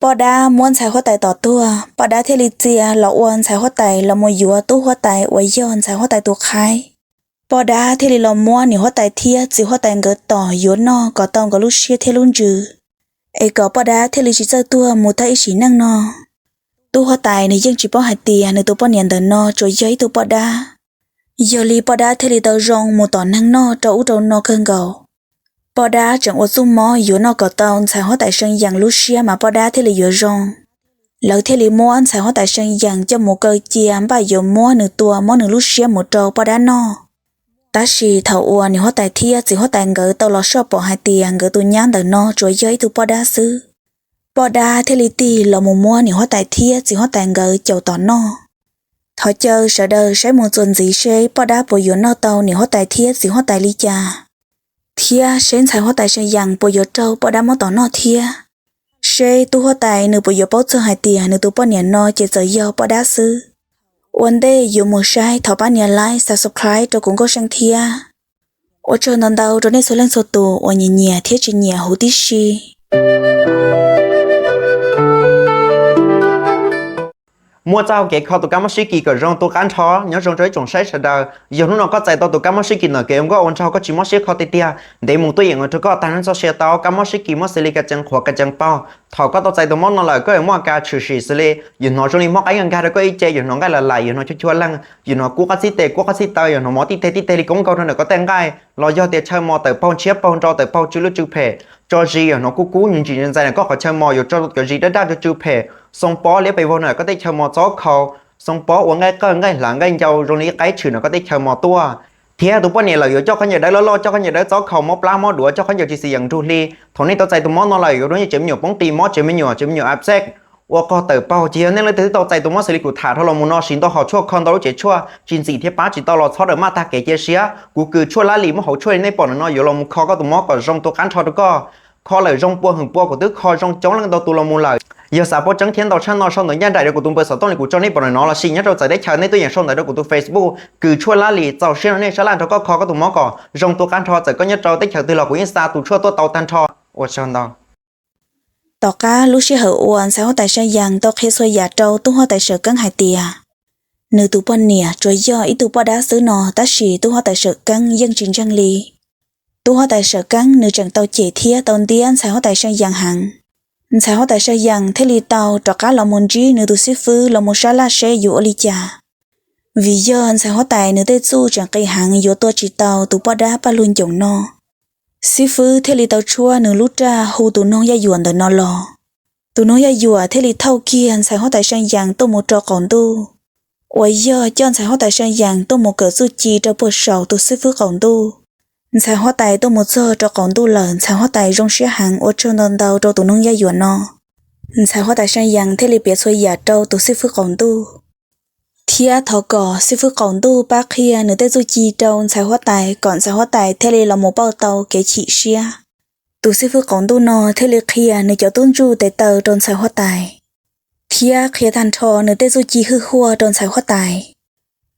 Poj dab muab ntxhais huab tais tom tuag, poj dab thiaj li txia los ua ntxhais huab tais los mus yuav tub huab tais uas yog ntxhais huab tais tus qhaib. Poj dab thiaj li los muab niam huab tais thiab txiv huab tais nkawd tom yuav noj kom tau nkawd lub siab thiab lub ntsws, es kom poj dab thiaj li tsis txawj tuag mus tag ib sim neej no. Tub huab tais nws yeej tsis paub hais tias nws tus poj niam ntawm no tsuas yog ib tug poj dab. Yog li poj dab thiaj li tau zoo mus tom neeg noj rau ub rau no kawg nkaus. Poj dab tseem ua txuj mob yuav noj kom tau ntxhais huab tais See Yees lub siab mas poj dab thiaj li yuav zoo. Lawv thiaj li muab ntxhais huab tais See Yees coj mus kaw cia npaj yuav muab nws tua mob nws lub siab mus rau poj dab noj. Tab sis thaum uas niam huab tais thiab txiv huab tais nkawd tau los soj pom hais tias nkawd tus nyab ntawm no tsuas yog ib tug poj dab xwb, poj dab thiaj li tig los mus muab niam huab tais thiab txiv huab tais nkawd caum tom noj. Thov caw sawv daws saib mus txuas ntxiv seb poj dab puas yuav noj tau niam huab tais thiab txiv huab tais li cas, thiab seb ntxhais huab tais See Yees puas yuav raug poj dab muab tom noj thiab. Seb tub huab tais nws puas yuav paub txog hais tias nws tus poj niam no ces txawm yog poj dab xwb. Ua ntej yuav mus saib thov pab nias like, subscribe rau kuv Nkauj See thiab. Ua tsaug ntau ntau rau nej txhua leej txhua tus uas nyiam nyiam thiab tsis nyiam huv tib si. Muaj txoj hau kev kho tus kab mob sib kis kom zoo tu qab nrho, nyob zoo rau ib tsoom saib sawv daws. Yog hnub no koj txais tau tus kab mob sib kis ntawm kev ua nkauj ua nraug koj tsis mob siab kho tiag tiag, ntev mus tuaj yeem ua rau koj tag neej txoj sia tau kab mob sib kis, mob xws li ka tsees qhuav ka tsees paug. Thaum koj tau txais tus mob no lawm koj yuav muaj kas tshwm sim xws li yus hnov zoo li mob qaib nkag nkag rau koj ib ce, yus hnov nqaij lam lam, yus hnov chua chua leeg, yus hnov kub qab txib tes kub qab txib taw, yus hnov mov tib teg tib teg li koob nkaug rau ntawm koj tej nqaij, los yog tias chaw mos tawm paug ntshiab paug nro, tawm paug tsw lub tsw phem, tso zis, yus hnov kub kub ntsim ntxais ntawm koj qhov chaw mos, yuav tso cov zis daj daj tsw tsw phem, xoo pob liab pes vog ntawm koj tej chaw mos txob khau, xoo pob ua nqaij qawj nqaij hlav nqaij ncau zoo li ib qaib tshwm ntawm koj tej chaw mos tuaj. Thiab tus poj niam lawm yuav coj khaub ncaws dawb loj loj, coj khaub ncaws dawb txob khau, mob plab mob duav, coj khaub ncaws tsis xis yeem nrug hli. Thaum nej tau txais tus mob no lawm yuav rau nej tsev me nyuam poob qis mob, tsev me nyuam tsev me nyuam abscess, ua qog tawm paug. Ces yog nej leej twg twb tau txais tus mob xws li kuv tham dhau los mus no, siv ntau hom tshuaj kho ntau lub tsev tshuaj tsis ntxim thiab pab tsis tau los txhob rawm maj tag kev cia siab. Kuv kws tshuaj lab lis muab hauv tshuaj li nej pom ntawm no yuav los mus kho koj tus mob kom zoo tu qab nrho rau koj. Kho lawm zoo pua hwm pua, kuv twb kho zoo coob leej ntau tus los mus lawm. Yog xav paub tseeb thiab ntau tshaj no sau ntawv ncaj nraim rau kuv tus npawb xov tooj li kuv tso nej pom ntawm no, los sis nyob rau txawv teb chaws nej tuaj yeem sau ntawv rau kuv tus Facebook kws tshuaj lab lis. Txaus siab rau nej sab laj nrog koj kho koj tus mob kom zoo tu qab nrho, txawm koj nyob rau teb chaws twg los kuv yeej xa tus tshuaj tuaj tau tag nrho. Ua tsaug ntau. Tom qab lub sij hawm uas ntxhais huab tais See Yees tau qhia txhua yam rau tub huab tais Sawm Keeb hais tias nws tus poj niam tsuas yog ib tug poj dab xwb no, tab sis tub huab tais Sawm Keeb yeej tsis ntseeg li. Tub huab tais Sawm Keeb nws tseem tau cem thiab tau ntiab ntxhais huab tais See Yees heev. Ntxhais huab tais See Yees thiaj li tau rov qab los mus ntsib nws tus xib fwb los mus sab laj seb yuav ua li cas. Vim yog ntxhais huab tais nws tej txuj tseem qis heev, yuav tua tsis tau tus poj dab Paj Lug Ncoom no. Xib fwb thiaj li tau tshuab nws lub raj hu tus noog Yaj Yuam ntawm no los. Tus noog Yaj Yuam thiaj li thauj kiag ntxhais huab tais See Yees tuaj mus rau qaum ntuj, uas yog coj ntxhais huab tais See Yees tuaj mus kawm txuj ci rau puag saum tus xib fwb qaum ntuj. Ntxhais huab tais tuaj mus txog rau qaum ntuj lawm, ntxhais huab tais zoo siab heev, ua tsaug ntau ntau rau tus noog Yaj Yuam no. Ntxhais huab tais See Yees thiaj li piav txhua yam rau tus xib fwb qaum ntuj, thiab thov kom xib fwb qaum ntuj pab qhia nws tej txuj ci rau ntxhais huab tais kom ntxhais huab tais thiaj li los mus pauj tau kev chim siab. Tus xib fwb qaum ntuj no thiaj li qhia nws cov tub ntsuj tes taw rau ntxhais huab tais, thiab qhia tag nrho nws tej txuj ci hwj huaj rau ntxhais huab tais.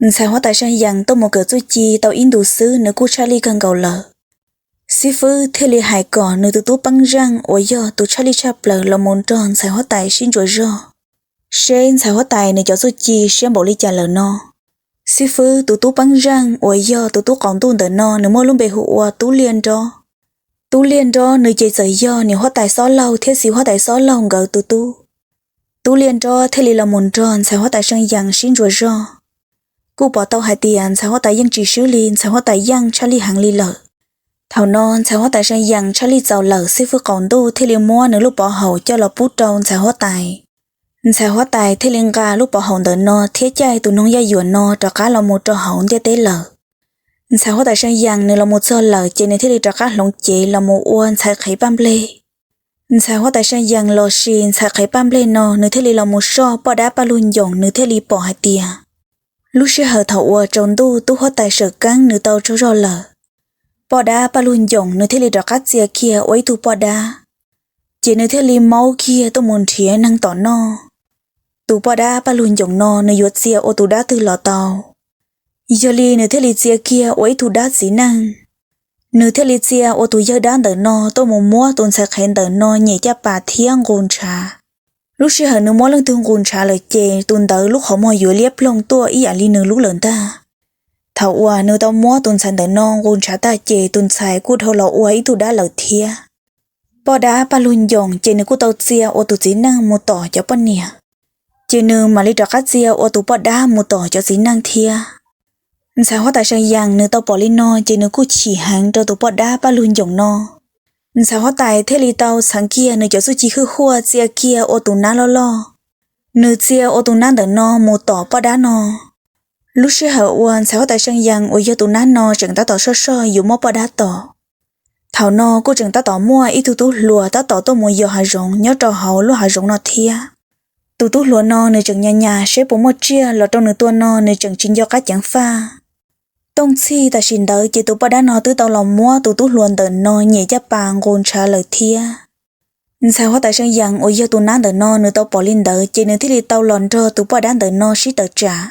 Ntxhais huab tais See Yees tuaj mus kawm txuj ci tau ib ntus xwb nws kuj tshaj lij kawg nkaus lawm. Xib fwb thiaj li hais kom nws tus tub Peeb Zeej uas yog tus tshaj lij tshaj plaws los mus nrog ntxhais huab tais sib ntsuas zog, seb ntxhais huab tais nws cov txuj ci siab npaum li cas lawm no. Xib fwb tus tub Peeb Zeej uas yog tus tub qaum ntuj ntawm no nws muaj lub npe hu ua Tub Liaj Nrob. Tub Liaj Nrob nws ces txawm yog niam huab tais Xob Laug thiab txiv huab tais Xob Laug nkawd tus tub. Tub Liaj Nrob thiaj li los mus nrog ntxhais huab tais See Yees sib ntsuas zog. Kuj pom tau hais tias ntxhais huab tais yeej tsis swb li, ntxhais huab tais yeej tshaj lij heev li lawm. Thaum no ntxhais huab tais See Yees tshaj lij txaus lawm, xib fwb qaum ntuj thiaj li muab nws lub pov haum coj los pub rau ntxhais huab tais. Ntxhais huab tais thiaj li nqa lub pov haum ntawm no thiab caij tus noog Yaj Yuam no rov qab los mus rau hauv ntiaj teb lawm. Ntxhais huab tais See Yees nws los mus txog lawm ces nws thiaj li rov qab hloov cev los mus ua ntxhais qhev paj nplej. Ntxhais huab tais See Yees los sis ntxhais qhev paj nplej no nws thiaj li los mus soj poj dab Paj Lug Ncoom, nws thiaj li pom hais tias lub sij hawm thaum uas tsaus ntuj tub huab tais Sawm Keeb nws tau tsaug zog lawm, poj dab Paj Lug Ncoom nws thiaj li rov qab txia kiag ua ib tug poj dab, ces nws thiaj li maub kiag tuaj mus nrhiav neeg tom noj. Tus poj dab Paj Lug Ncoom no nws yuav txia ua tus dab twg los tau, yog li nws thiaj li txia kiag ua ib tug dab txiv neej. Nws thiaj li txia ua tus yawg dab ntawm no tuaj mus muab tus ntxhais qhev ntawm no nyem caj pas thiab nqus ntshav. Lub sij hawm nws muab leej twg nqus ntshav lawm ces tus ntawd lub qhov muag yuav liab ploog tuaj ib yam li nws lub lawm ntag. Thaum uas nws tau muab tus ntxhais ntawm no nqus ntshav tag ces tus ntxhais kuj dhau los ua ib tug dab lawm thiab. Poj dab Paj Lug Ncoom ces nws kuj tau txia ua tus txiv neej mus tom cov poj niam, ces nws mam li rov qab txia ua tus poj dab mus tom cov txiv neej thiab. Ntxhais huab tais See Yees nws tau pom li no ces nws kuj chim heev rau tus poj dab Paj Lug Ncoom no. Ntxhais huab tais thiaj li tau txheev kiag nws cov txuj ci hwj huaj txia kiag ua tus nab loj loj. Nws txia ua tus nab ntawm no mus tom poj dab no. Lub sij hawm uas ntxhais huab tais See Yees uas yog tus nab no tseem tab tom soj soj yuav muab poj dab tom, thaum no kuj tseem tab tom muaj ib tug tub hluas tab tom tuaj mus yos hav zoov nyob rau hauv lub hav zoov no thiab. Tus tub hluas no nws tseem nyas nyas seb puas muaj tsiaj los rau nws tua no nws tseem tsis nco qab ceev faj. Tooj txhij tam sim ntawd ces tus poj dab no twb tau los muab tus tub hluas ntawm no nyem caj pas nqus ntshav lawm thiab. Ntxhais huab tais See Yees uas yog tus nab ntawm no nws tau pom li ntawd ces nws thiaj li tau los nrog tus poj dab ntawm no sib tawm tsam.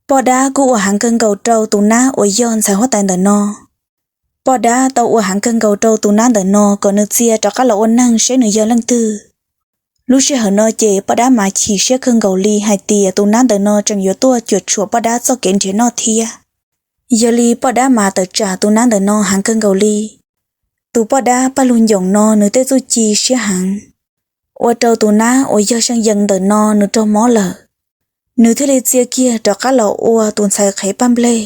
Poj dab kuj ua heev kawg nkaus rau tus nab uas yog ntxhais huab tais ntawm no. Poj dab tau ua heev kawg nkaus rau tus nab ntawm no kom nws txia rov qab los ua neeg seb nws yog leej twg. Lub sij hawm no ces poj dab mas chim siab kawg nkaus li hais tias tus nab ntawm no tseem yuav tuaj cuam tshuam poj dab txoj kev nrhiav noj thiab. Yog li poj dab mas tawm tsam tus nab ntawm no heev kawg nkaus li. Tus poj dab Paj Lug Ncoom no nws tej txuj ci siab heev, ua rau tus nab uas yog See Yees ntawm no nws raug mob lawm. Nws thiaj li txia kiag rov qab los ua tus ntxhais qhev paj nplej.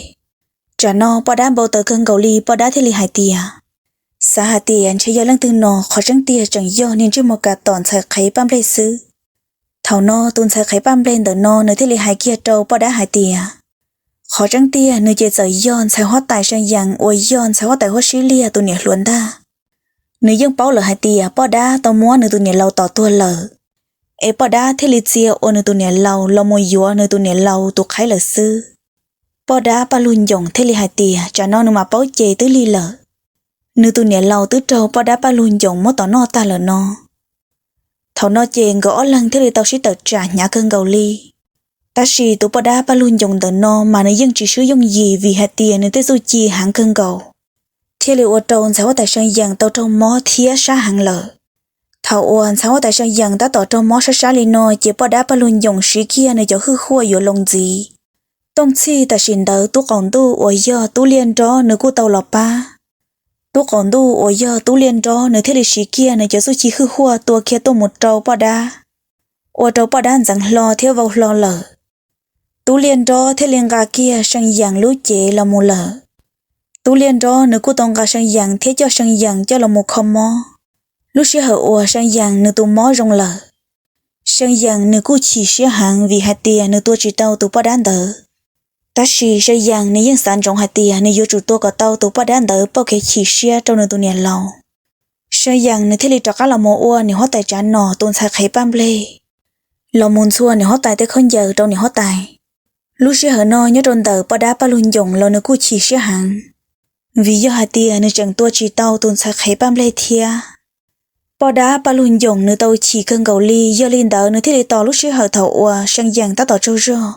Tsam no poj dab npau taws kawg nkaus li, poj dab thiaj li hais tias, xav hais tias ntshe yog leej twg no, qhov tseeb tiag tseem yog niag ntsej muag kav tom ntxhais qhev paj nplej xwb. Thaum no tus ntxhais qhev paj nplej ntawm no nws thiaj li hais kiag rau poj dab hais tias, qhov tseeb tiag nws ces txawm yog ntxhais huab tais See Yees uas yog ntxhais huab tais Huab Sib Liag tus niam hluas ntag. Nws yeej paub lawm hais tias poj dab tau muab nws tus niam laus tom tuag lawm, es poj dab thiaj li txia ua nws tus niam laus los mus yuav nws tus niam laus tus qhaib lawm xwb. Poj dab Paj Lug Ncoom thiaj li hais tias tsam no nws mam paub ces twb lig lawm, nws tus niam laus twb raug poj dab Paj Lug Ncoom muab tom noj tag lawm no. Thaum no ces nkawd ob leeg thiaj li tau sib tawm tsam hnyav kawg nkaus li. Tab sis tus poj dab Paj Lug Ncoom ntawm no mas nws yeej tsis swb yooj yim vim hais tias nws tej txuj ci heev kawg nkaus, thiaj li ua rau ntxhais huab tais See Yees tau raug mob thiab sab heev lawm. Thaum uas ntxhais huab tais See Yees tab tom raug mob sab sab li no ces poj dab Paj Lug Ncoom siv kiag nws cov hwj huaj yuav loo ntxiv. Tooj txhij tam sim ntawd tub qaum ntuj uas yog tub liaj nrob nws kuj tau los pab. Tub qaum ntuj uas yog tub liaj nrob nws thiaj li siv kiag nws cov txuj ci hwj huaj tua kiag tuaj mus rau poj dab, ua rau poj dab ntxeev hlo thiab vau hlo lawm. Tub liaj nrob thiaj li nqa kiag See Yees lub cev los mus lawm. Tub liaj nrob nws kuj tau nqa See Yees thiab coj See Yees coj los mus kho mob. Lub sij hawm uas See Yees nws tus mob zoo lawm, See Yees nws kuj chim siab heev vim hais tias nws tua tsis tau tus poj dab ntawd. Tab sis See Yees nws yeej xav ntsoov hais tias nws yuav tsum tua kom tau tus poj dab ntawd pauj kev chim siab rau nws tus niam laus. See Yees nws thiaj li rov qab los mus ua niam huab tais Tsav Nom tus ntxhais qhev paj nplej, los mus ntxhua niam huab tais tej khaub ncaws rau niam huab tais. Lub sij hawm no nyob rau ntawm poj dab Paj Lug Ncoom los nws kuj chim siab heev, vim yog hais tias nws tseem tua tsis tau tus ntxhais qhev paj nplej thiab. Poj dab Paj Lug Ncoom nws tau chim kawg nkaus li, yog li ntawd nws thiaj li tos lub sij hawm thaum uas See Yees tab tom tsaug zog.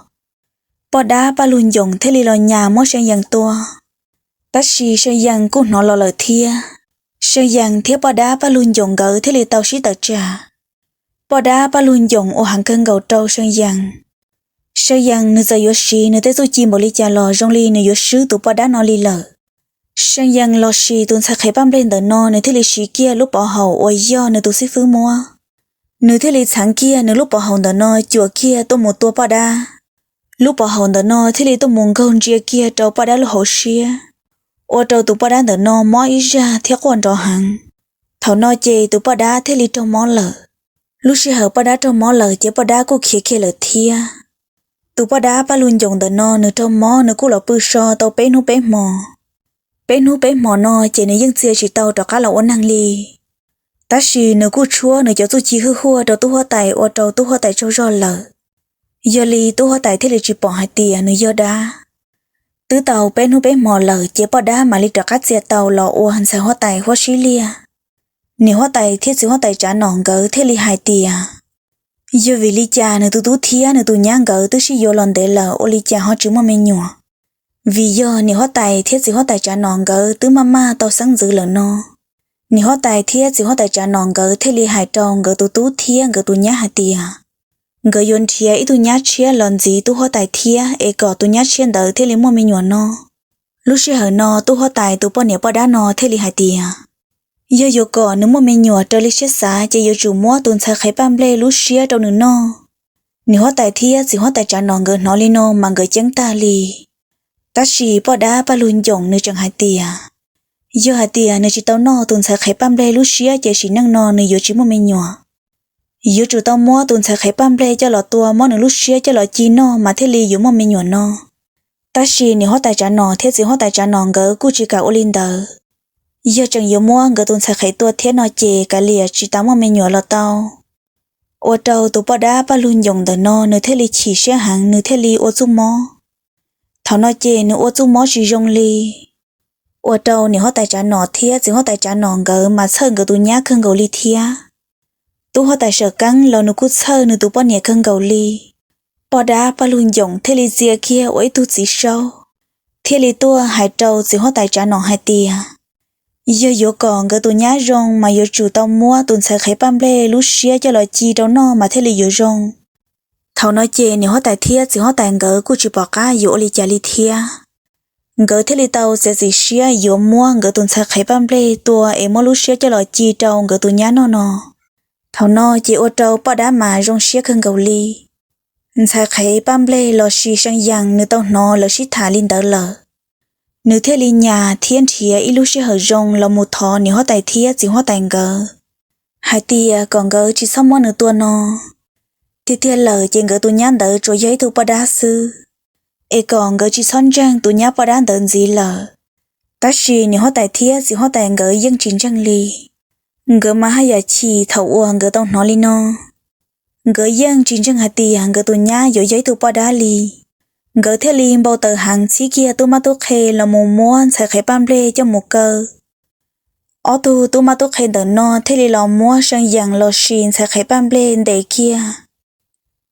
Poj dab Paj Lug Ncoom thiaj li los nyas muab See Yees tua. Tab sis See Yees kuj hnov los lawm thiab. See Yees thiab poj dab Paj Lug Ncoom nkawd thiaj li tau sib tawm tsam. Poj dab Paj Lug Ncoom ua heev kawg nkaus rau See Yees. See Yees nws txawm yuav siv nws tej txuj ci npaum li cas los zoo li nws yuav swb tus poj dab no li lawm. See Yees los sis tus ntxhais qhev paj nplej ntawm no nws thiaj li siv kiag lub pov haum uas yog nws tus xib fwb muab. Nws thiaj li txheev kiag nws lub pov haum ntawm no cuam kiag tuaj mus tua poj dab. Lub pov haum ntawm no thiaj li tuaj mus nkaug ntsia kiag rau poj dab lub hauv siab, ua rau tus poj dab ntawm no mob ib zaj thiab quaj nrov heev. Thaum no ces tus poj dab thiaj li raug mob lawm. Lub sij hawm poj dab raug mob lawm ces poj dab kuj khiav kiag lawm thiab. Tus poj dab Paj Lug Ncoom ntawm no nws raug mob nws kuj los pw so tau peb hnub peb hmo. Peb hnub peb hmo no ces nws yeej txia tsis tau rov qab los ua neeg li. Tab sis nws kuj tshuab nws cov txuj ci hwj huaj rau tub huab tais ua rau tub huab tais tsaug zog lawm. Yog li tub huab tais thiaj li tsis pom hais tias nws yog dab. Twb tau peb hnub peb hmo lawm ces poj dab mam li rov qab txia tau los ua ntxhais huab tais Huab Sib Liaj. Niam huab tais thiab txiv huab tais Tsav Nom nkawd thiaj li hais tias, yog vim li cas nws tus tub thiab nws tus nyab nkawd twb sib yuav los ntev lawm ua li cas ho tsis muaj me nyuam? Vim yog niam huab tais thiab txiv huab tais Tsav Nom nkawd twb maj maj tau xeeb ntxwv lawm no. Niam huab tais thiab txiv huab tais Tsav Nom nkawd thiaj li hais rau nkawd tus tub thiab nkawd tus nyab hais tias, nkawd yuav nrhiav ib tug nyab tshiab los ntxiv tub huab tais thiab es kom tus nyab tshiab ntawd thiaj li muaj me nyuam no. Lub sij hawm no tub huab tais tus poj niam poj dab no thiaj li hais tias, yog yuav kom nws muaj me nyuam raws li siab xav ces yuav tsum muab tus ntxhais qhev paj nplej lub siab rau nws noj. Niam huab tais thiab txiv huab tais Tsav Nom nkawd hnov li no mas nkawd ceeb tag li. Tab sis poj dab Paj Lug Ncoom nws tseem hais tias, yog hais tias nws tsis tau noj tus ntxhais qhev paj nplej lub siab ces sim neej no nws yuav tsis muaj me nyuam. Yuav tsum tau muab tus ntxhais qhev paj nplej coj los tua, muab nws lub siab coj los ci noj mas thiaj li yuav muaj me nyuam no. Tab sis niam huab tais Tsav Nom thiab txiv huab tais Tsav Nom nkawd kuj tsis kam ua li ntawd. Yog tseem yuav muab nkawd tus ntxhais qhev tua thiab no ces kav liam tsis tas muaj me nyuam los tau. Ua rau tus poj dab Paj Lug Ncoom ntawm no nws thiaj li chim siab heev, nws thiaj li ua txuj mob. Thaum no ces nws ua txuj mob tsis zoo li. Ua rau niam huab tais Tsav Nom thiab txiv huab tais Tsav Nom nkawd mas txhawj nkawd tus nyab kawg nkaus li thiab. Tub huab tais Sawm Keeb los nws kuj txhawj nws tus poj niam kawg nkaus li. Poj dab Paj Lug Ncoom thiaj li txia kiag ua ib tug txiv saub, thiaj li tuaj hais rau txiv huab tais Tsav Nom hais tias, yog yuav kom nkawd tus nyab zoo mas yuav tsum tau muab tus ntxhais qhev paj nplej lub siab coj los ci rau noj mas thiaj li yuav zoo. Thaum no ces niam huab tais thiab txiv huab tais nkawd kuj tsis pom qab yuav ua li cas li thiab. Nkawd thiaj li tau txiav txim siab yuav muab nkawd tus ntxhais qhev paj nplej tua es muab lub siab coj los ci rau nkawd tus nyab noj no. Thaum no ces ua rau poj dab mas zoo siab kawg nkaus li. Ntxhais qhev paj nplej los sis See Yees nws tau hnov lawv sib tham li ntawd lawm, nws thiaj li nyas thiab nrhiav ib lub sij hawm zoo los mus thov niam huab tais thiab txiv huab tais nkawd hais tias kom nkawd tsis txhob muab nws tua no, tiag tiag lawm ces nkawd tus nyab ntawd tsuas yog ib tug poj dab xwb, es kom nkawd tsis txhob ntseeg tus nyab poj dab ntawd ntxiv lawm. Tab sis niam huab tais thiab txiv huab tais nkawd yeej tsis ntseeg li. Nkawd mas haj yam chim thaum uas nkawd tau hnov li no. Nkawd yeej tsis ntseeg hais tias nkawd tus nyab yuav yog ib tug poj dab li. Nkawd thiaj li npau taws heev txhib kiag tub mab tub qhe los mus muab ntxhais qhev paj nplej coj mus kaw. Ob tug tub mab tub qhe ntawm no thiaj li los muab See Yees los sis ntxhais qhev paj nplej ntes kiag,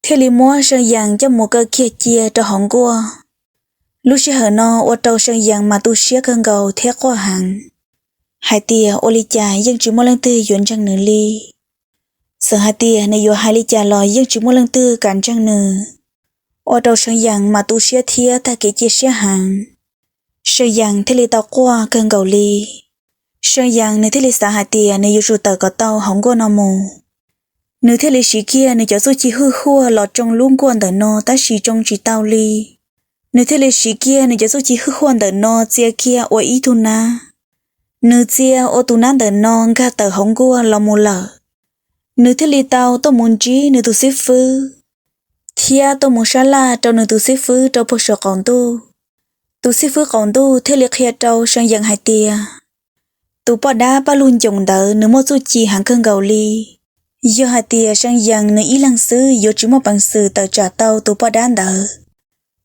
thiaj li muab See Yees coj mus kaw kiag cia rau hauv nkuaj. Lub sij hawm no ua rau See Yees mas tu siab kawg nkaus thiab quaj heev, hais tias ua li cas yeej tsis muaj leej twg yuav ntseeg nws li. Txawm hais tias nws yuav hais li cas los yeej tsis muaj leej twg kam ntseeg nws. Ua rau See Yees mas tu siab thiab tag kev cia siab heev. See Yees thiaj li tau quaj kawg nkaus li. See Yees nws thiaj li xav hais tias nws yuav tsum tawm kom tau hauv nkuaj no mus. Nws thiaj li siv kiag nws cov txuj ci hwj huaj los tsoo lub nkuaj ntawm no tab sis tsoo tsis tau li. Nws thiaj li siv kiag nws cov txuj ci hwj huaj ntawm no txia kiag ua ib tug nab. Nws txia ua tus nab ntawm no nkag tawm hauv nkuaj los mus lawm. Nws thiaj li tau tuaj mus ntsib nws tus xib fwb, thiab tuaj mus sab laj rau nws tus xib fwb rau puag saum qaum ntuj. Tus xib fwb qaum ntuj thiaj li qhia rau See Yees hais tias, tus poj dab Paj Lug Ncoom ntawd nws muaj txuj ci heev kawg nkaus li. Yog hais tias See Yees nws ib leeg xwb yuav tsis muaj peev xwm tawm tsam tau tus poj dab ntawd.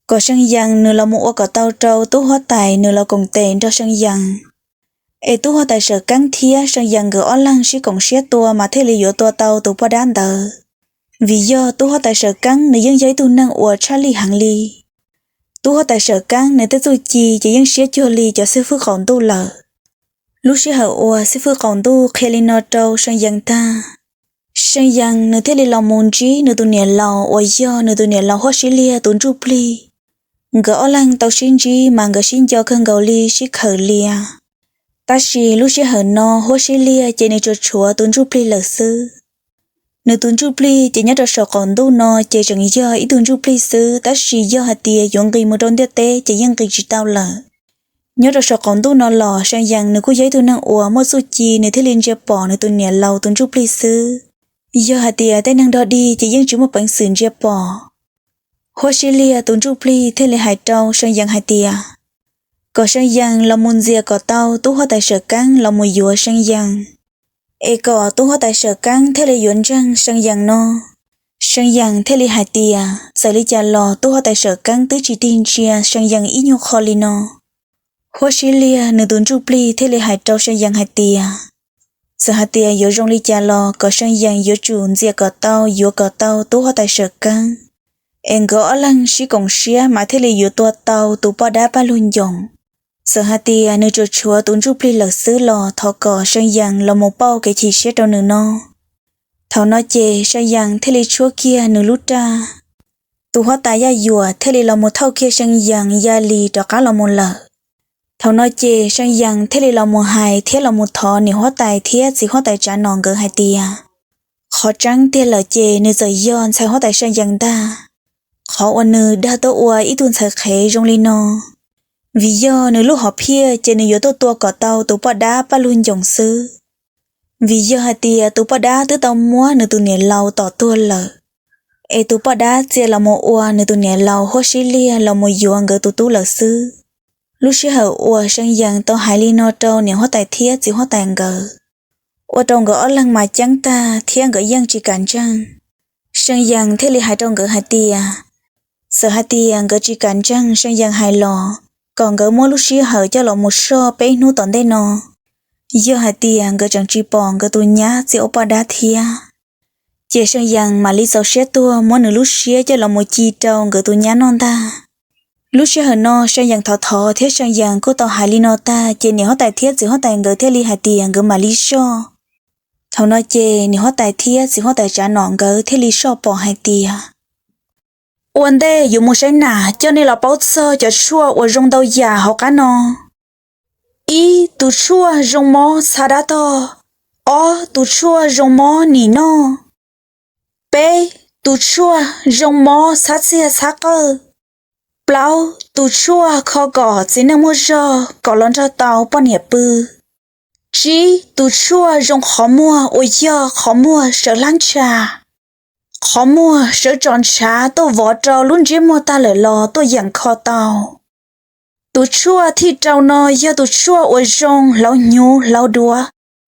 Kom See Yees nws los mus ua kom tau rau tub huab tais nws los koom tes nrog See Yees, es tub huab tais Sawm Keeb thiab See Yees nkawd ob leeg sib koom siab tua mas thiaj li yuav tua tau tus poj dab ntawd. Vim yog tub huab tais Sawm Keeb nws yeej yog ib tug neeg uas tshaj lij heev li. Tub huab tais Sawm Keeb nws tej txuj ci ces yeej siab cuag li cov xib fwb qaum ntuj lawm. Lub sij hawm uas xib fwb qaum ntuj qhia li no rau See Yees tag, See Yees nws thiaj li los mus ntsib nws tus niam laus uas yog nws tus niam laus Huab Sib Liag tus ntsuj plig. Nkawd ob leeg tau sib ntsib mas nkawd sib nco kawg nkaus li sib khawm lias. Tab sis lub sij hawm no Huab Sib Liag ces nws tsuas tshuav tus ntsuj plig lawm xwb. Nws tus ntsuj plig ces nyob rau saum qaum ntuj no ces tseem yog ib tug ntsuj plig xwb, tab sis yog hais tias yuav nqis mus rau ntiaj teb ces yeej nqis tsis tau lawm. Nyob rau saum qaum ntuj no los See Yees nws kuj yog ib tug neeg uas muaj txuj ci nws thiaj li ntsia pom nws tus niam laus tus ntsuj plig xwb. Yog hais tias tej neeg dog dig ces yeej tsis muaj peev xwm ntsia pom. Huab Sib Liag tus ntsuj plig thiaj li hais rau See Yees hais tias, kom See Yees los mus ntxias kom tau tub huab tais Sawm Keeb los mus yuav See Yees, es kom tub huab tais Sawm Keeb thiaj li yuav ntseeg See Yees no. See Yees thiaj li hais tias txawm li cas los tub huab tais Sawm Keeb twb tsis tig ntsia See Yees ib nyuag qho li no. Huab Sib Liag nws tus ntsuj plig thiaj li hais rau See Yees hais tias, txawm hais tias yuav zoo li cas los kom See Yees yuav tsum ntxias kom tau yuav kom tau tub huab tais Sawm Keeb, es nkawd ob leeg sib koom siab mas thiaj li yuav tua tau tus poj dab Paj Lug Ncoom. Txawm hais tias nws tsuas tshuav tus ntsuj plig lawm xwb los thov kom See Yees los mus pauj kev chim siab rau nws no. Thaum no ces See Yees thiaj li tshuab kiag nws lub raj. Tus huab tais Yaj Yuam thiaj li los mus thauj kiag See Yees ya li rov qab los mus lawm. Thaum no ces See Yees thiaj li los mus hais thiab los mus thov niam huab tais thiab txiv huab tais Tsav Nom nkawd hais tias, qhov tseeb tiag lawm ces nws txawm yog ntxhais huab tais See Yees ntag. Qhov uas nws dag tuaj ua ib tug ntxhais qhev zoo li no, vim yog nws lub hom phiaj ces nws yuav tuaj tua kom tau tus poj dab Paj Lug Ncoos xwb. Vim yog hais tias tus poj dab twb tau muab nws tus niam laus tom tuag lawm, es tus poj dab txia los mus ua nws tus niam laus huab sib liag los mus yuav nkawd tus tub lawm xwb. Lub sij hawm uas See Yees tau hais li no rau niam huab tais thiab txiv huab tais nkawd, ua rau nkawd ob leeg mas ceeb tag thiab nkawd yeej tsis kam ntseeg. See Yees thiaj li hais rau nkawd hais tias, txawm hais tias nkawd tsis kam ntseeg See Yees hais los kom nkawd muab lub sij hawm coj los mus soj peb hnub tom ntej no, yog hais tias nkawd tseem tsis pom nkawd tus nyab txia ua poj dab thiab, ces See Yees mam li txaus siab tuag muab nws lub siab coj los mus ci rau nkawd tus nyab noj ntag. Lub sij hawm no See Yees thov thov thiab See Yees kuj tau hais li no tag ces niam huab tais thiab txiv huab tais nkawd thiaj li hais tias nkawd mam li soj. Thaum no ces niam huab tais thiab txiv huab tais Tsav Nom nkawd thiaj li soj pom hais tias, ua ntej yuav mus saib nas coj nej los paub txog cov tshuaj uas zoo ntau yam hauv qab no. Ib, tus tshuaj zoo mob txha dab tog. Ob, tus tshuaj zoo mob nim noj. Peb, tus tshuaj zoo mob txhab txiag txhab qawj. Plaub, tus tshuaj kho kom txiv neej muaj zog kom los nrog tau poj niam pw. Tsib, tus tshuaj zoo qhov muag uas yog qhov muag sawv hlab ntsha, qhov muag sawv tso ntshav tuaj vov rau lub ntsiab muag tag lawm los tuaj yeem kho tau. Tus tshuaj thib rau no yog tus tshuaj uas zoo hlauv hnyuv hlauv duav,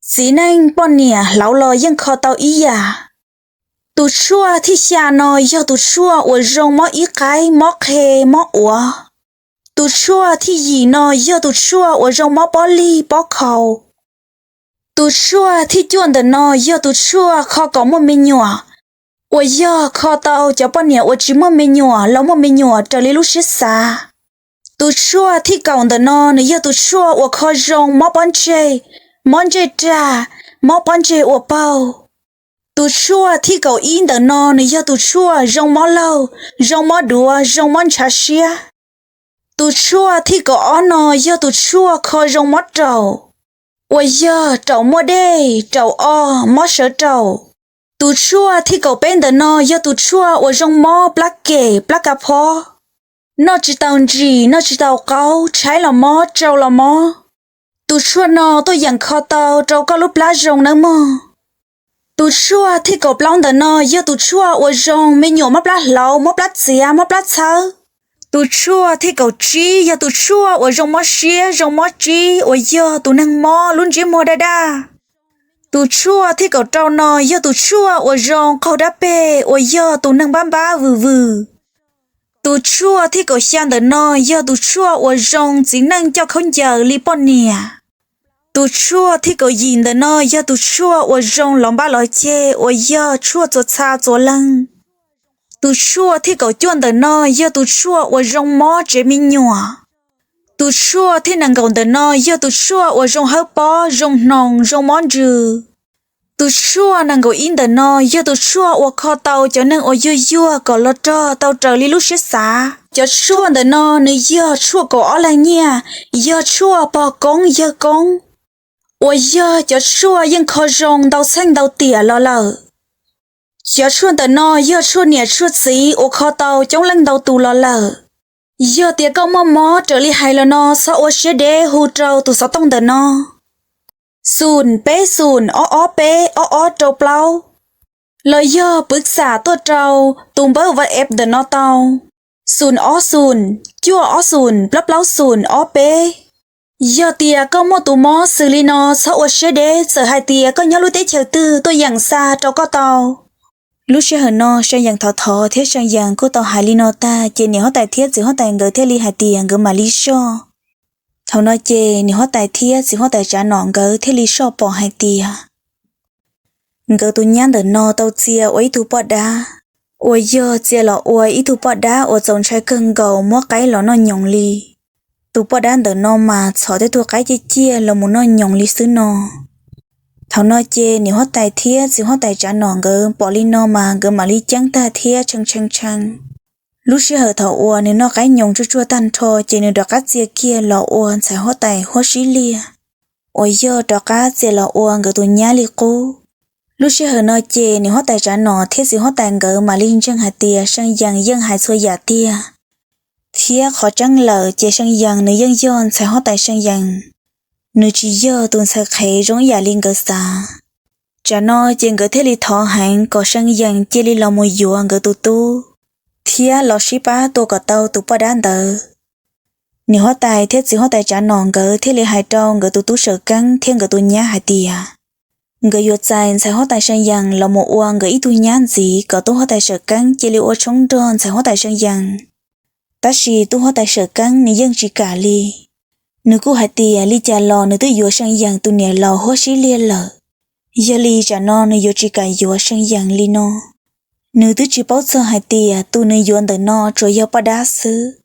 txiv neej poj niam hlauv los yeej kho tau ib yam. Tus tshuaj thib xya no yog tus tshuaj uas zoo mob ib qaib, mob qhe, mob uav. Tus tshuaj thib yim no yog tus tshuaj uas zoo mob pob lig pob khau. Tus tshuaj thib cuaj ntawm no yog tus tshuaj kho kom muaj me nyuam, uas yog kho tau cov poj niam uas tsis muaj me nyuam los muaj me nyuam raws li lub siab xav. Tus tshuaj thib kaum ntawm no nws yog tus tshuaj uas kho zoo mob pob ntseg, mob ntsej rag, mob pob ntseg ua paug. Tus tshuaj thib kaum ib ntawm no nws yog tus tshuaj zoo mob laug, zoo mob duav, zoo mob ntshav siab. Tus tshuaj thib kaum ob no yog tus tshuaj kho zoo mob raum, uas yog raum muaj dej, raum o, mob sawv raum. Tus tshuaj thib kaum peb ntawm no yog tus tshuaj uas zoo mob plab kem plab ka phob, noj tsis tau ntsim noj tsis tau qaub, tshaib los mob tsau los mob. Tus tshuaj no tuaj yeem kho tau rau koj lub plab zoo nawb mog. Tus tshuaj thib kaum plaub ntawm no yog tus tshuaj uas zoo me nyuam mob plab hlauv, mob plab txiav, mob plab txhawb. Tus tshuaj thib kaum tsib yog tus tshuaj uas zoo mob siab zoo mob tsib uas yog tus neeg mob lub ntsiab muag daj daj. Tus tshuaj thib kaum rau no yog tus tshuaj uas zoo qaug dab peg uas yog tus neeg npab npab vwm vwm. Tus tshuaj thib kaum xya ntawm no yog tus tshuaj uas zoo txiv neej coj khaub ncaws li poj niam. Tus tshuaj thib kaum yim ntawm no yog tus tshuaj uas zoo lov npab lov ceg uas yog tshuaj txuas txha txuas leeg. Tus tshuaj thib kaum cuaj ntawm no yog tus tshuaj uas zoo mob tsev me nyuam. Tus tshuaj thib nees nkaum ntawm no yog tus tshuaj uas zoo hawb pob, zoo hnoos, zoo mob ntsws. Tus tshuaj nees nkaum ib ntawm no yog tus tshuaj uas kho tau cov neeg uas yuag yuag kom los rog tau raws li lub siab xav. Cov tshuaj ntawm no nws yog tshuaj kaum ob leeg nyiaj, yog tshuaj pog koob yawg koob, uas yog cov tshuaj yeej kho zoo ntau txheej ntau tiam los lawm. Cov tshuaj ntawm no yog tshuaj niam tshuaj txiv uas kho tau coob leej ntau tus los lawm. Yog tias koj muaj mob raws li hais los no txhob ua siab deb hu rau tus xov tooj ntawm no, xoom peb xoom ob ob peb ob ob rau plaub, los yog pwv xam tuaj rau tus npawb WhatsApp ntawm no tau, xoom ob xoom cuaj ob xoom plaub plaub xoom ob peb. Yog tias koj muaj tus mob xws li no txhob ua siab deb, txawm hais tias koj nyob lub teb chaws twg tuaj yeem xa rau koj tau. Lub sij hawm no See Yees thov thov thiab See Yees kuj tau hais li no tag ces niam huab tais thiab txiv huab tais nkawd thiaj li hais tias nkawd mam li soj. Thaum no ces niam huab tais thiab txiv huab tais Tsav Nom nkawd thiaj li soj pom hais tias nkawd tus nyab ntawm no tau txia ua ib tug poj dab, uas yog txia los ua ib tug poj dab uas txaus ntshai kawg nkaus muab qaib los noj nyoos li. Tus poj dab ntawm no mas txhom tej tug qaib ciaj ciaj los mus noj nyoos li xwb no. Thaum no ces niam huab tais thiab txiv huab tais tsav nom nkawd pom li no mas nkawd mam li ceeb tag thiab tshee tshee tshee. Lub sij hawm thaum uas nws noj qaib nyoos tsuaj tsuag tag nrho ces nws rov qab txia kiag los ua ntxhais huab tais huab sib liag, uas yog rov qab txia los ua nkawd tus nyab li qub. Lub sij hawm no ces niam huab tais tsav nom thiab txiv huab tais nkawd mam li ntseeg hais tias See Yees yeej hais txhua yam tiag. Thiab qhov tseeb lawm ces See Yees nws yeej yog ntxhais huab tais See Yees, nws tsis yog tus ntxhais qhev zoo ib yam li nkawd xav. Tsam no ces nkawd thiaj li thov heev kom See Yees cia li los mus yuav nkawd tus tub, thiab los sib pab tua kom tau tus poj dab ntawd. Niam huab tais thiab txiv huab tais tsav nom nkawd thiaj li hais rau nkawd tus tub Sawm Keeb thiab nkawd tus nyab hais tias, nkawd yuav txais ntxhais huab tais See Yees los mus ua nkawd ib tug nyab ntxiv kom tub huab tais Sawm Keeb cia li ua tshoob nrog ntxhais huab tais See Yees. Tab sis tub huab tais Sawm Keeb nws yeej tsis kam li. Nws kuj hais tias li cas los nws twb yuav See Yees tus niam laus huab sib liag lawm, yog li tsam no nws yuav tsis kam yuav See Yees li no. Nws twb tsis paub txog hais tias tus nws yuav ntawm no tsuas yog poj dab xwb.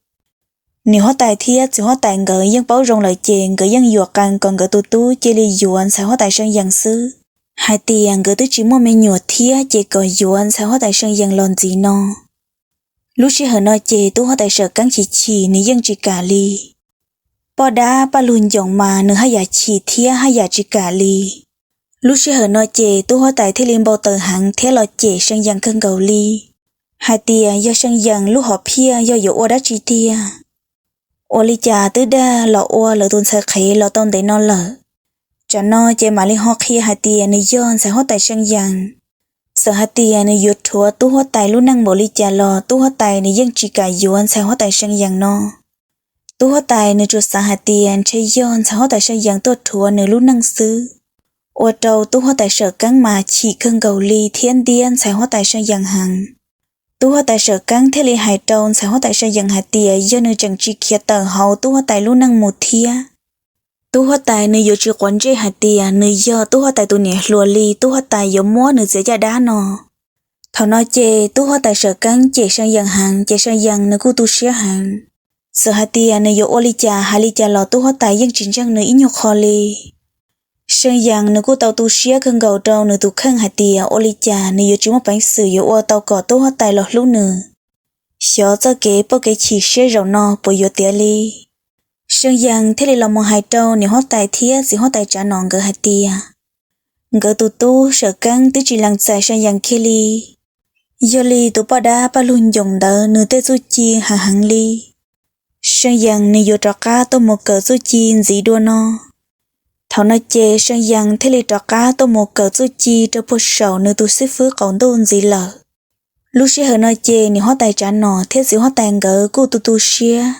Niam huab tais thiab txiv huab tais nkawd yeej paub zoo lawm ces nkawd yeej yuam qees kom nkawd tus tub cia li yuav ntxhais huab tais See Yees xwb, hais tias nkawd twb tsis muaj me nyuam thiab ces kom yuav ntxhais huab tais See Yees los ntxiv no. Lub sij hawm no ces tub huab tais Sawm Keeb chim chim nws yeej tsis kam li. Poj dab Paj Lug Ncoom mas nws haj yam chim thiab haj yam tsis kam li. Lub sij hawm no ces tub huab tais thiaj li npau taws heev thiab los cem See Yees kawg nkaus li, hais tias yog See Yees lub hom phiaj yog yuav ua dab tsi tiag. Ua li cas twb dag los ua lawv tus ntxhais qhev los tau ntev no lawm, tsam no ces mam li ho qhia hais tias nws yog ntxhais huab tais See Yees. Txawm hais tias nws yuav rhuav tub huab tais lub neej npaum li cas los tub huab tais nws yeej tsis kam yuav ntxhais huab tais See Yees no. Tub huab tais nws tsuas xav hais tias ntshe yog ntxhais huab tais See Yees tuaj rhuav nws lub neej xwb, ua rau tub huab tais Sawm Keeb mas chim kawg nkaus li thiab ntiab ntxhais huab tais See Yees heev. Tub huab tais Sawm Keeb thiaj li hais rau ntxhais huab tais See Yees hais tias yog nws tseem tsis khiav tawm hauv tub huab tais lub neej mus thiab, tub huab tais nws yuav tsis quav ntsej hais tias nws yog tub huab tais tus niam hluas li tub huab tais yuav muab nws txiav caj dab no. Thaum no ces tub huab tais Sawm Keeb cem See Yees heev ces See Yees nws kuj tu siab heev. Txawm hais tias nws yuav ua li cas hais li cas los tub huab tais yeej tsis ntseeg nws ib nyuag qho li. See Yees nws kuj tau tu siab kawg nkaus rau nws tus kheej hais tias ua li cas nws yuav tsis muaj peev xwm yuav ua tau kom tub huab tais los hlub nws. Xyov txoj kev poj kev chim siab zaum no puas yuav tiav li. See Yees thiaj li los mus hais rau niam huab tais thiab txiv huab tais tsav nom nkawd hais tias nkawd tus tub Sawm Keeb twb tsis lees txais See Yees kiag li. Yog li tus poj dab Paj Lug Ncoom ntawd nws tej txuj ci heev heev li. See Yees nws yuav rov qab tuaj mus kawm txuj ci ntxiv dua no. Thaum no ces See Yees thiaj li rov qab tuaj mus kawm txuj ci rau puag saum nws tus xib fwb qaum ntuj ntxiv lawm. Lub sij hawm no ces niam huab tais tsav nom thiab txiv huab tais nkawd kuj tu tu siab,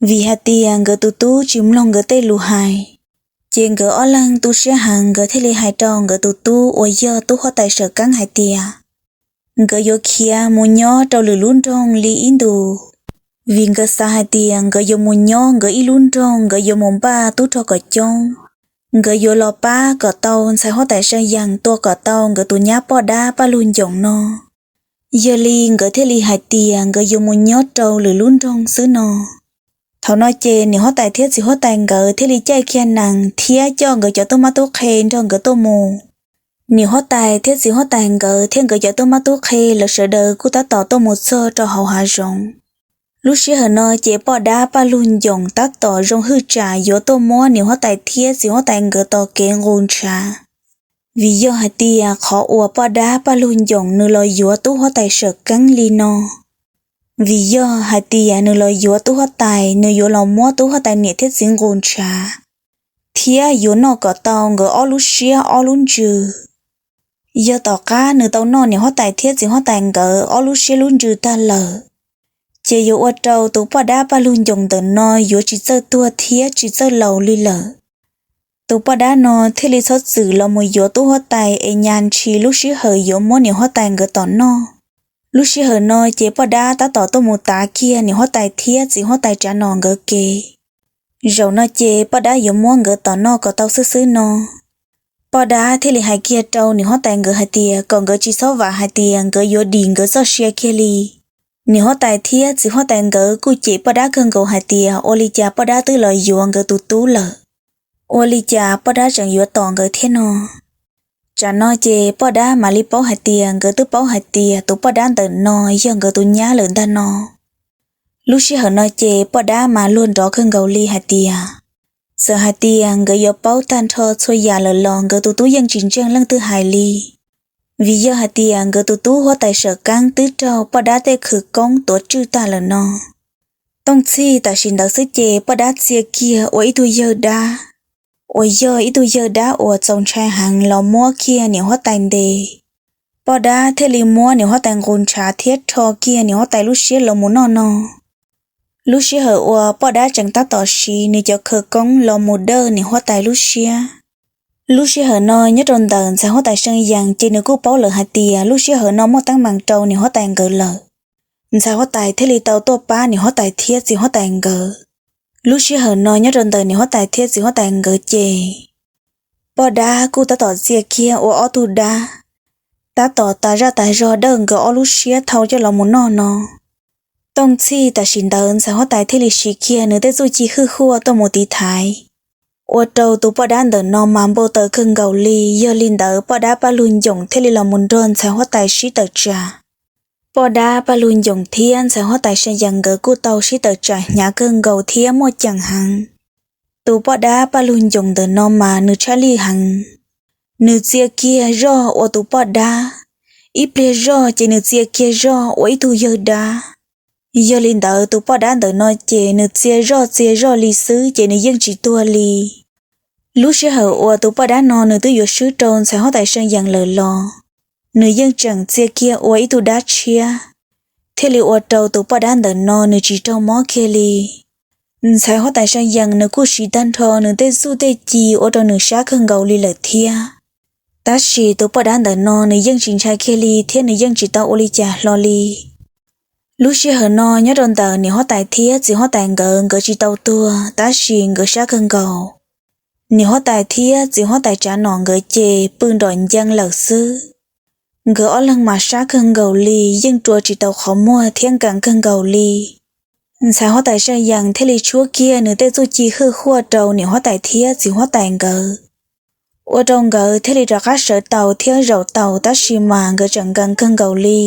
vim hais tias nkawd tus tub tsis mloog nkawd tej lus hais. Ces nkawd ob leeg tu siab heev nkawd thiaj li hais rau nkawd tus tub uas yog tub huab tais Sawm Keeb hais tias nkawd yuav khiav mus nyob rau lwm lub nroog li ib ntus, vim nkawd xav hais tias nkawd yuav mus nyob nkawd ib lub nroog nkawd yuav mus npaj tub rog kom coob, nkawd yuav los pab kom tau ntxhais huab tais See Yees tua kom tau nkawd tus nyab poj dab Paj Lug Ncoom no. Yog li nkawd thiaj li hais tias nkawd yuav mus nyob rau lwm lub nroog xwb no. Thaum no ces niam huab tais thiab txiv huab tais nkawd thiaj li caij kiag nees thiab coj nkawd cov tub mab tub qhe nrog nkawd tuaj mus. Niam huab tais thiab txiv huab tais nkawd thiab nkawd cov tub mab tub qhe lawv sawv daws kuj tab tom tuaj mus txog rau hauv hav zoov. Lub sij hawm no ces poj dab Paj Lug Ncoom tab tom zoo hwj tsam yuav tuaj muab niam huab tais thiab txiv huab tais nkawd tos kev nqus ntshav. Vim yog hais tias qhov uas poj dab Paj Lug Ncoom nws los yuav tub huab tais Sawm Keeb li no, vim yog hais tias nws los yuav tub huab tais nws yuav los muab tub huab tais niam thiab txiv nqus ntshav, thiab yuav noj kom tau nkawd ob lub siab ob lub ntsws. Yog tom qab nws tau noj niam huab tais thiab txiv huab tais nkawd ob lub siab lub ntsws tag lawm, ces yuav ua rau tus poj dab Paj Lug Ncoom ntawm no yuav tsis txawj tuag thiab tsis txawj laus li lawm. Tus poj dab no thiaj li txhob txwm los mus yuav tub huab tais es nyas ntshis lub sij hawm yuav muab niam huab tais nkawd tom noj. Lub sij hawm no ces poj dab tab tom tuaj mus tav kiag niam huab tais thiab txiv huab tais tsav nom nkawd kev. Zaum no ces poj dab yuav muab nkawd tom noj kom tau xwb xwb no. Poj dab thiaj li hais kiag rau niam huab tais nkawd hais tias kom nkawd tsis txhob vam hais tias nkawd yuav dim nkawd txoj sia kiag li. Niam huab tais thiab txiv huab tais nkawd kuj cem poj dab kawg nkaus hais tias ua li cas poj dab twb los yuav nkawd tus tub lawm, ua li cas poj dab tseem yuav tom nkawd thiab no. Tsam no ces poj dab mam li paub hais tias nkawd twb paub hais tias tus poj dab ntawm no yog nkawd tus nyab lawm ntag no. Lub sij hawm no ces poj dab mas luag nrov kawg nkaus li hais tias, txawm hais tias nkawd yuav paub tag nrho txhua yam lawm los nkawd tus tub yeej tsis ntseeg leej twg hais li. Vim yog hais tias nkawd tus tub huab tais Sawm Keeb twb raug poj dab tej khawv koob tuav tswj tag lawm no. Tooj txhij tam sim ntawd xwb ces poj dab txia kiag ua ib tug yawg dab, uas yog ib tug yawg dab uas txaus ntshai heev los muab kiag niam huab tais ntes. Poj dab thiaj li muab niam huab tais nqus ntshav thiab rho kiag niam huab tais lub siab los mus noj no. Lub sij hawm uas poj dab tseem tab tom siv nws cov khawv koob los mus dawj niam huab tais lub siab, lub sij hawm no nyob rau ntawm ntxhais huab tais See Yees ces nws kuj paub lawm hais tias lub sij hawm no muaj teeb meem rau niam huab tais nkawd lawm. Ntxhais huab tais thiaj li tau tuaj pab niam huab tais thiab txiv huab tais nkawd. Lub sij hawm no nyob rau ntawm niam huab tais thiab txiv huab tais nkawd ces poj dab kuj tab tom txia kiag ua ob tug dab, tab tom tas zaj tas zog dawj nkawd ob lub siab thau coj los mus noj no. Tooj txhij tam sim ntawd ntxhais huab tais thiaj li siv kiag nws tej txuj ci hwj huaj tuaj mus tiv thaiv, ua rau tus poj dab ntawm no mas npau taws kawg nkaus li. Yog li ntawd poj dab Paj Lug Ncoom thiaj li los mus nrog ntxhais huab tais sib tawm tsam. Poj dab Paj Lug Ncoom thiab ntxhais huab tais See Yees nkawd kuj tau sib tawm tsam hnyav kawg nkaus thiab muaj ceem heev. Tus poj dab Paj Lug Ncoom ntawm no mas nws tshaj lij heev. Nws txia kiag zoj ua tus poj dab, ib pliag zoj ces nws txia kiag zoj ua ib tug yawg dab. Yog li ntawd tus poj dab ntawm no ces nws txia zoj txia zoj li xwb ces nws yeej tsis tuag li. Lub sij hawm uas tus poj dab no nws twb yuav swb rau ntxhais huab tais See Yees lawm los, nws yeej tseem txia kiag ua ib tug dab tshiab, thiaj li ua rau tus poj dab ntawm no nws tsis raug mob kiag li. Ntxhais huab tais See Yees nws kuj siv tag nrho nws tej txuj tej ci ua rau nws sab kawg nkaus li lawm thiab. Tab sis tus poj dab ntawm no nws yeej tsis ntshai kiag li thiab nws yeej tsis tau ua li cas hlo li. Lub sij hawm no nyob rau ntawm niam huab tais thiab txiv huab tais nkawd, nkawd tsis tau tuag tab sis nkawd sab kawg nkaus. Niam huab tais thiab txiv huab tais tsav nom nkawd ces pw nrom ncees lawm xwb. Nkawd ob leeg mas sab kawg nkaus li, yeej rua tsis tau qhov muag thiab nkees kawg nkaus li. Ntxhais huab tais See Yees thiaj li tshuab kiag nws tej txuj ci hwj huaj rau niam huab tais thiab txiv huab tais nkawd, ua rau nkawd thiaj li rov qab sawv taus thiab zaum taus tab sis mas nkawd tseem nkees kawg nkaus li.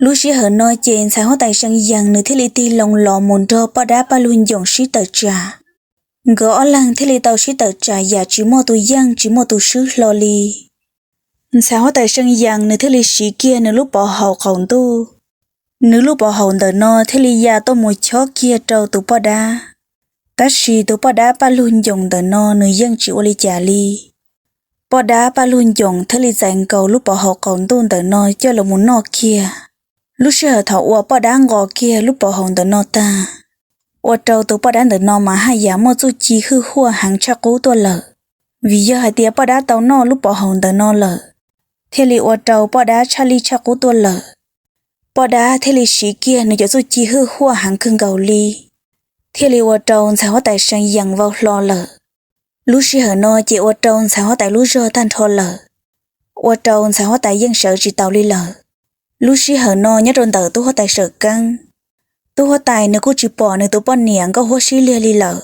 Lub sij hawm no ces ntxhais huab tais See Yees nws thiaj li tig loo los mus nrog poj dab Paj Lug Ncoom sib tawm tsam. Nkawd ob leeg thiaj li tau sib tawm tsam yam tsis muaj tus yeej tsis muaj tus swb hlo li. Ntxhais huab tais See Yees nws thiaj li siv kiag nws lub pov haum qaum ntuj. Nws lub pov haum ntawm no thiaj li ya tuaj mus chob kiag rau tus poj dab. Tab sis tus poj dab Paj Lug Ncoom ntawm no nws yeej tsis ua li cas li. Poj dab Paj Lug Ncoom thiaj li txais nkaus lub pov haum qaum ntuj ntawm no coj los mus noj kiag. Lub sij hawm thaum uas poj dab nqos kiag lub pov haum ntawm no tag, ua rau tus poj dab ntawm no mas haj yam muaj txuj ci hwj huaj heev tshaj qub tuaj lawm. Vim yog hais tias poj dab tau noj lub pov haum ntawm no lawm, thiaj li ua rau poj dab tshaj lij tshaj qub tuaj lawm. Poj dab thiaj li siv kiag nws cov txuj ci hwj huaj heev kawg nkaus li, thiaj li ua rau ntxhais huab tais See Yees vau hlo lawm. Lub sij hawm no ces ua rau ntxhais huab tais lub zog tag nrho lawm, ua rau ntxhais huab tais yeej sawv tsis taus li lawm. Lub sij hawm no nyob rau ntawm tub huab tais Sawm Keeb, tub huab tais nws kuj tsis pom nws tus poj niam nkauj huab sib liag li lawm.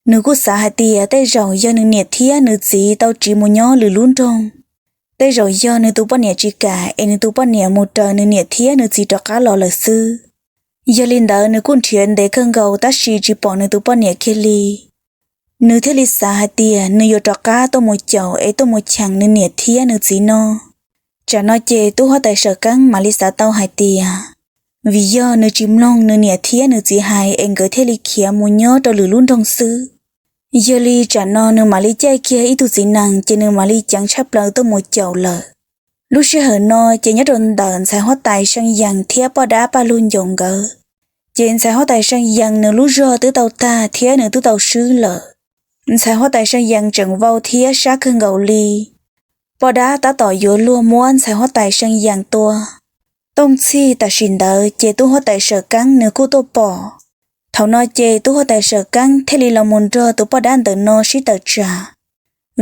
Nws kuj xav hais tias tej zaum yog nws niam thiab nws txiv tau tsiv mus nyob lwm lub nroog, tej zaum yog nws tus poj niam tsis kam es nws tus poj niam mus raws nws niam thiab nws txiv rov qab los lawm xwb. Yog li ntawd nws kuj nrhiav ntev kawg nkaus tab sis tsis pom nws tus poj niam kiag li. Nws thiaj li xav hais tias nws yuav rov qab tuaj mus caum es tuaj mus cheem nws niam thiab nws txiv no. Tsam no ces tub huab tais Sawm Keeb mam li xav tau hais tias, vim yog nws tsis mloog nws niam thiab nws txiv hais es nkawd thiaj li khiav mus nyob rau lwm lub nroog xwb. Yog li tsam no nws mam li caij kiag ib tug txiv nees ces nws mam li ceev tshaj plaws tuaj mus caum lawm. Lub sij hawm no ces nyob rau ntawm ntxhais huab tais See Yees thiab poj dab Paj Lug Ncoom nkawd, ces ntxhais huab tais See Yees nws lub zog twb tau tag thiab nws twb tau swb lawm. Ntxhais huab tais See Yees tseem vau thiab sab kawg nkaus li. Poj dab tab tom yuav luag muab ntxhais huab tais See Yees tua. Tooj txhij tam sim ntawd ces tub huab tais Sawm Keeb nws kuj tuaj pom. Thaum no ces tub huab tais Sawm Keeb thiaj li los mus nrog tus poj dab ntawm no sib tawm tsam,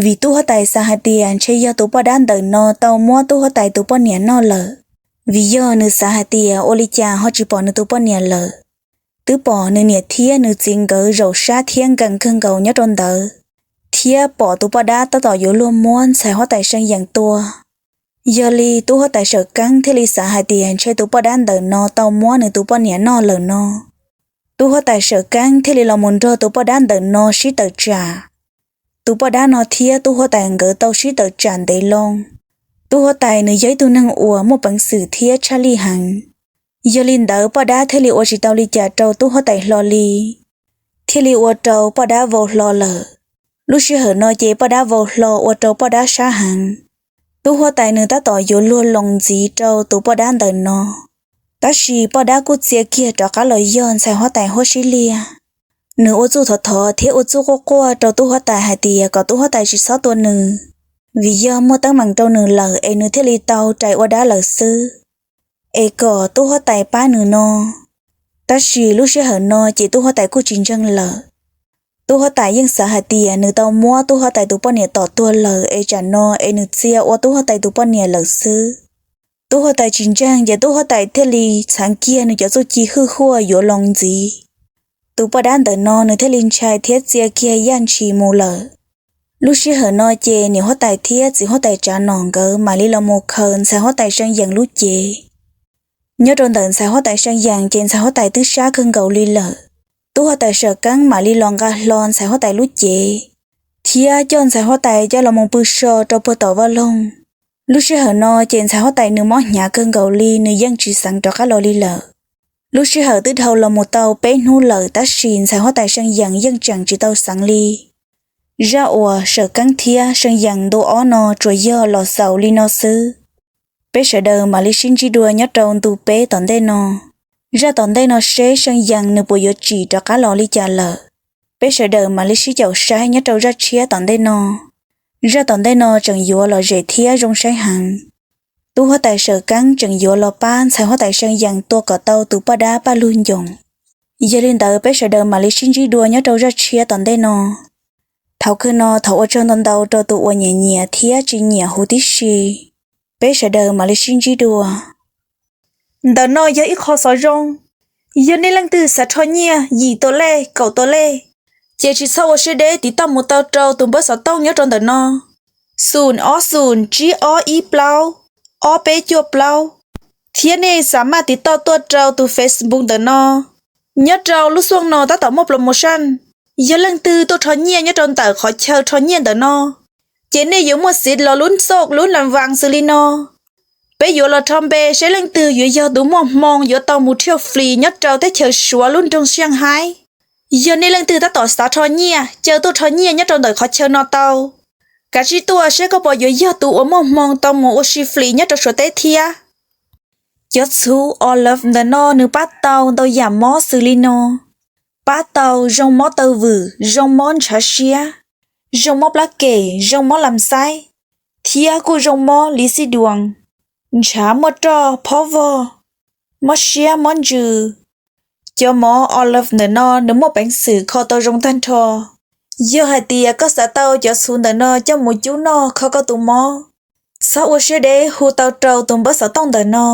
vim tub huab tais xav hais tias ntshe yog tus poj dab ntawm no tau muab tub huab tais tus poj niam noj lawm. vim yog nws xav hais tias ua li cas ho tsis pom nws tus poj niam lawm. Twb pom nws niam thiab nws txiv nkawd zaum sab thiab nkees kawg nkaus nyob rau ntawd, thiab pom tus poj dab tab tom yuav luag muab ntxhais huab tais See Yees tua. Yog li tub huab tais Sawm Keeb thiaj li xav hais tias ntshe tus poj dab ntawm no tau muab nws tus poj niam noj lawm no. Tub huab tais Sawm Keeb thiaj li los mus nrog tus poj dab ntawm no sib tawm tsam. Tus poj dab no thiab tub huab tais nkawd tau sib tawm tsam ntev loo. Tub huab tais nws yog ib tug neeg uas muaj peev xwm thiab tshaj lij heev, yog li ntawd poj dab thiaj li ua tsis tau li cas rau tub huab tais hlo li, thiaj li ua rau poj dab vau hlo lawm. Lub sij hawm no ces poj dab vau hlo ua rau poj dab sab heev. Tub huab tais nws tab tom yuav luag loo ntxiv rau tus poj dab ntawm no, tab sis poj dab kuj txia kiag rov qab los yog ntxhais huab tais Huab Sib Liag. Nws ua txuj thov thov thiab ua txuj quaj quaj rau tub huab tais hais tias kom tub huab tais tsis txhob tua nws, vim yog muaj teeb meem rau nws lawm es nws thiaj li tau rais ua dab lawm xwb, es kom tub huab tais pab nws no. Tab sis lub sij hawm no ces tub huab tais kuj tsis ntseeg lawm. Tub huab tais yeej xav hais tias nws tau muab tub huab tais tus poj niam tom tuag lawm es tsam no es nws txia ua tub huab tais tus poj niam lawm xwb. Tub huab tais tsis ntseeg ces tub huab tais thiaj li txheev kiag nws cov txuj ci hwj huaj yuav loo ntxiv. Tus poj dab ntawm no nws thiaj li ntshai thiab txia kiag yaj ntshis mus lawm. Lub sij hawm no ces niam huab tais thiab txiv huab tais Tsav Nom nkawd mam li los mus khaws ntxhais huab tais See Yees lub cev. Nyob rau ntawm ntxhais huab tais See Yees ces ntxhais huab tais twb sab kawg nkaus li lawm. Tub huab tais Sawm Keeb mam li los nqa hlo ntxhais huab tais lub cev, thiab coj ntxhais huab tais coj los mus pw so rau puag tom vaj loog. Lub sij hawm no ces ntxhais huab tais nws mob hnyav kawg nkaus li, nws yeej tsis xeev rov qab los li lawm. Lub sij hawm twb dhau los mus tau peb hnub lawm tab sis ntxhais huab tais See Yees yeej tseem tsis tau xeev li. Zaj uas Sawm Keeb thiab See Yees ntu ob no tsuas yog los xaus li no xwb. Peb sawv daws mam li sib ntsib dua nyob rau ntu peb tom ntej no. Zaj tom ntej no seb See Yees nws puas yuav tsim rov qab los li cas lawm. Peb sawv daws mam li sib caum saib nyob rau zaj tshiab tom ntej no. Zaj tom ntej no tseem yuav lom zem thiab zoo saib heev. Tub huab tais Sawm Keeb tseem yuav los pab ntxhais huab tais See Yees tua kom tau tus poj dab Paj Lug Ncoom. Yog li ntawd peb sawv daws mam li sib ntsib dua nyob rau zaj tshiab tom ntej no. Thaum kawg no thov ua tsaug ntau ntau rau tus uas nyiam nyiam thiab tsis nyiam huv tib si. Peb sawv daws mam li sib ntsib dua. Ntawm no yog ib qho xov zoo. Yog nej leej twg xav rho nyiaj yim tua lej kaum tua lej, ces tsis txhob ua siab deb tiv tauj mus tau rau tus npawb xov tooj nyob rau ntawm no, xoom ob xoom tsib ob ib plaub ob peb cuaj plaub, thiab nej xa maj tiv tauj tuaj rau tus Facebook ntawm no. Nyob rau lub xuaj no tab tom muaj promotion. Yog leej twg tuaj rho nyiaj nyob rau ntawm qhov chaw rho nyiaj ntawm no, ces nej yuav muaj xiv los lub xauj lub las vas xws li no. Peb yuav los rho npe seb leej twg yuav yog tus muaj hmoo yuav tau mus thiaj flis nyob rau teb chaws Suav lub nroog Shanghai. Yog nej leej twg tab tom xav rho nyiaj, caw tuaj rho nyiaj nyob rau ntawm qhov chaw no tau. Kav tsij tuaj seb koj puas yuav yog tus uas muaj hmoo tau mus ua si flis nyob rau Suav teb thiab. Cov txhuv Olive ntawm no nws pab tau ntau yam mob xws li no: pab tau zoo mob taw vwm, zoo mob ntshav siab, zoo mob plab kem, zoo mob lam xaib, thiab kuj zoo mob li xij duas, ntshav muaj roj, phob vog, mob siab mob ntsws. Cov mov Olive ntawm no nws muaj peev xwm kho tau zoo tag nrho. Yog hais tias koj xav tau cov txhuv ntawm no coj mus cub noj kho koj tus mob, txhob ua siab deb hu tau rau tus npawb xov tooj ntawm no.